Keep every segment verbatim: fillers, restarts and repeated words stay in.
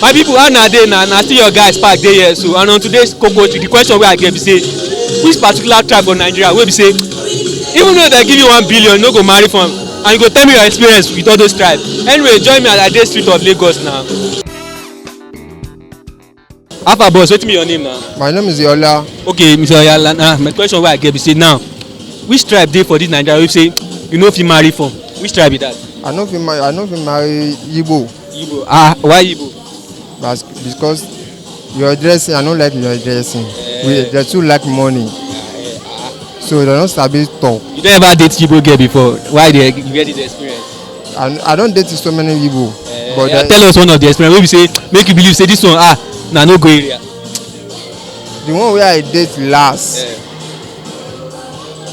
My people, how na dey na? Na still your guy Spark dey here so, and on today's Koko Tori, the question wey I get be say, which particular tribe for Nigeria wey be say, even though they give you one billion, you no go marry from, and you go tell me your experience with all those tribes. Anyway, join me as I dey street of Lagos now. Alpha boss, wetin be your name now? My name is Yola. Okay, Mister Yola, now my question wey I get be say now, which tribe dey for this Nigeria wey be say you no fit marry from? Which tribe be that? I no fit marry, I no fit marry Igbo. Igbo. Ah, why Igbo? That's because your dressing, I don't like your dressing. We, they too like money. So they don't sabi talk. You don't ever date Igbo girl before? Why they get this experience? I, I don't date so many Igbo. But yeah, they tell us one of the experience. Wey be say make you believe say this one, ah, na no go area. The one wey I date last,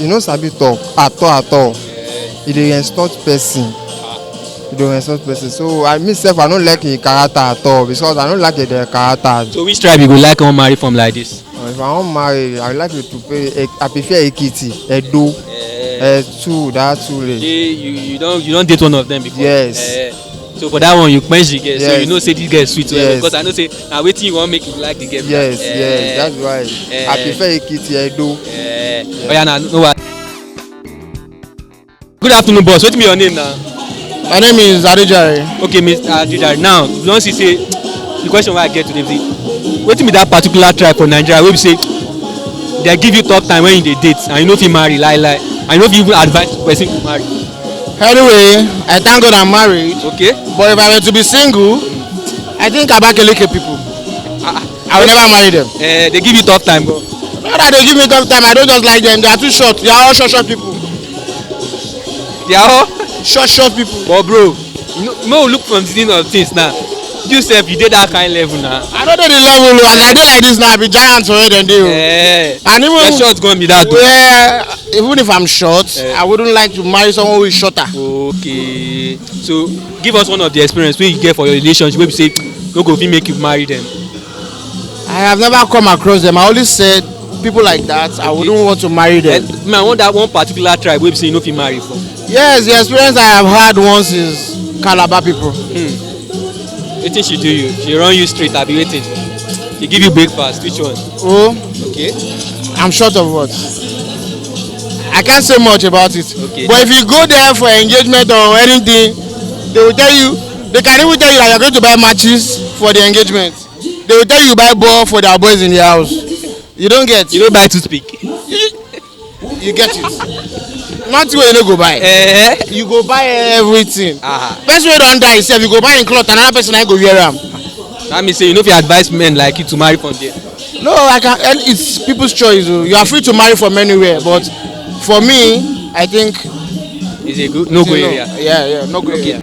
you no sabi talk at all at all. E dey insult person. E dey insult person. So I, me sef, I no like him character at all because I no like the character. So which tribe you go like wan marry from like this? If I wan marry, I like to pay. I prefer Ekiti, Edo, eh, two, that two range. Shey you, you don, you don date one of them before? Yes. Eh. So for that one, you quench the girl. So you know say this girl sweet well, because I know say na wetin you wan make you like the girl. Yes, yes, that's why I prefer Ekiti, Edo. Eh. Oya na, no wa. Good afternoon, boss. Wetin be your name now? My name is Adejare. Okay, Mister Adejare. Now, you don see say the question wey I get today be say, wetin be that particular tribe for Nigeria wey be say they give you tough time when you dey date and you no fit marry, lie lie, and you no fit even advise person to marry? Anyway, I thank God I'm married. Okay. But if I were to be single, I think Abakaliki people. Ah, I will never marry them. Eh, they give you tough time, bro. Not that they give me tough time. I don't just like them. They are too short. They are all short, short people. They are all short, short people. But bro, you know, you know, look from the thing of things now. You sef, you dey that kind level now. I don't know the level. Oh, as I dey like this now, I be giant for where dem dey. Eh, and even your short gonna be that. Where, even if I'm short, I wouldn't like to marry someone who is shorter. Okay. So give us one of the experience wey you get for your relationship wey be say no go fit make you marry them. I have never come across them. I always said people like that, I wouldn't want to marry them. Eh, me, I want that one particular tribe wey be say you no fit marry for. Yes, the experience I have had once is Calabar people. Hmm. Wetin she do you? She run you straight, abi wetin? She give you breakfast, which one? Oh, okay. I'm short of words. I can't say much about it. Okay. But if you go there for engagement or anything, they will tell you, they can even tell you that you're going to buy matches for the engagement. They will tell you buy ball for their boys in the house. You don't get. You don't buy toothpick. You get it. Nothing wey you no go buy. Eh? You go buy everything. Ah. Person wey don die sef, you go buy him cloth, another person na go wear am. That means say you no fit advise men like you to marry from there. No, I can. And it's people's choice. Oh. You are free to marry from anywhere, but for me, I think it's a good no go area. Yeah, yeah, no go area.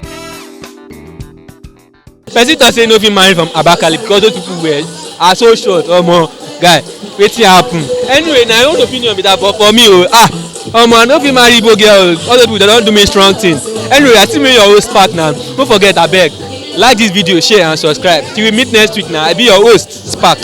Person talk say no fit marry from Abakaliki because those people were are so short. Omo, guy, wetin happen? Anyway, na your own opinion be that, but for me, oh, ah, omo, I no fit marry Igbo girl. All those people, they don do me strong thing. Anyway, I still make your host Spark now. Don't forget, abeg, like this video, share and subscribe. Till we meet next week now. I be your host, Spark.